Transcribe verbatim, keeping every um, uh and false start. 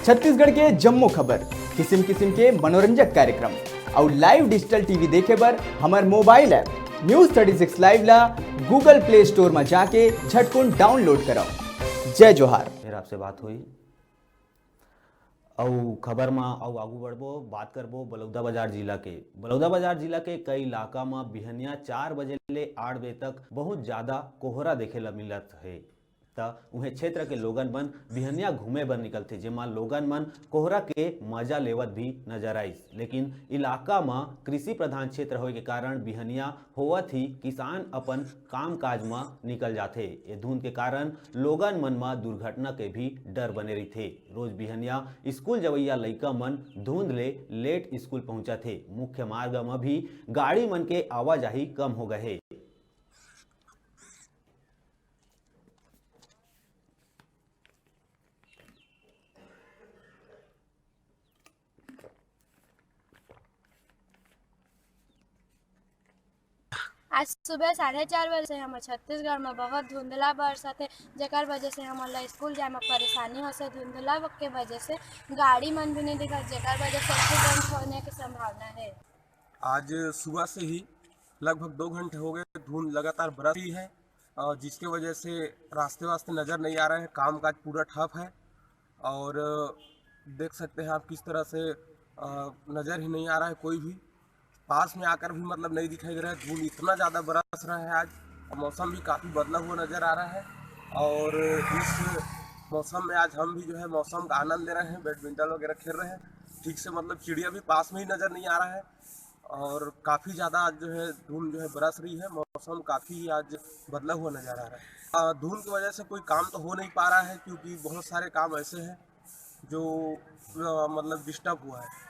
छत्तीसगढ़ के जम्मो खबर, किसिम किसिम के मनोरंजक कार्यक्रम अउ live digital T V देखे बर हमर mobile app News thirty six Live ला Google Play Store म जाके झटकुन download करव। जय जोहार। फिर आपसे बात हुई। अउ खबर म अउ आगू बढ़बो, बात करबो बलौदाबाजार जिला के। बलौदाबाजार जिला के कई इलाका म बिहनिया चार बजे ले आठ बजे तक बहुत ज्यादा कोहरा देखे ला मिलत हे। त उहें क्षेत्र के लोगन मन बिहनिया घूमे बर निकलथे, जेमा लोगन मन कोहरा के मजा लेवत भी नजर आइस। लेकिन इलाका म कृषि प्रधान क्षेत्र होए के कारण बिहनिया होवत ही किसान अपन काम काज म निकल जाथे। ए धुंध के कारण लोगन मन म दुर्घटना के भी डर बने रहिथे। रोज बिहनिया स्कूल जवइया लइका मन धुंध ले लेट स्कूल पहुंचत हे। मुख्य मार्ग म भी गाड़ी मन के आवाजाही कम हो गए हे। आज सुबह साढ़े चार बजे से हमर छत्तीसगढ़ में बहुत धुंधला बरसत हे, जेकर वजह से हमन ला स्कूल जाए में परेशानी होथे। धुंधला के वजह से गाड़ी मन भी नहीं दिखत, जेकर वजह से एक्सीडेंट होने की संभावना है। आज सुबह से ही लगभग दो घंटे हो गए, धुंध लगातार बरस रही है और जिसके वजह से रास्ते वास्ते नज़र नहीं आ रहे हैं, काम काज पूरा ठप है और देख सकते हैं आप किस तरह से, अ, नज़र ही नहीं आ रहा है कोई भी। पास में आकर भी मतलब नहीं दिखाई दे रहा है, धूल इतना ज़्यादा बरस रहा है आज। मौसम भी काफ़ी बदला हुआ नज़र आ रहा है और इस मौसम में आज हम भी जो है मौसम का आनंद ले रहे हैं, बैडमिंटन वगैरह खेल रहे हैं। ठीक से मतलब चिड़िया भी पास में ही नज़र नहीं आ रहा है और काफ़ी ज़्यादा आज जो है धूल जो है बरस रही है। मौसम काफ़ी आज बदला हुआ नज़र आ रहा है। अ, धूल की वजह से कोई काम तो हो नहीं पा रहा है क्योंकि बहुत सारे काम ऐसे हैं जो, अ, मतलब डिस्टर्ब हुआ है।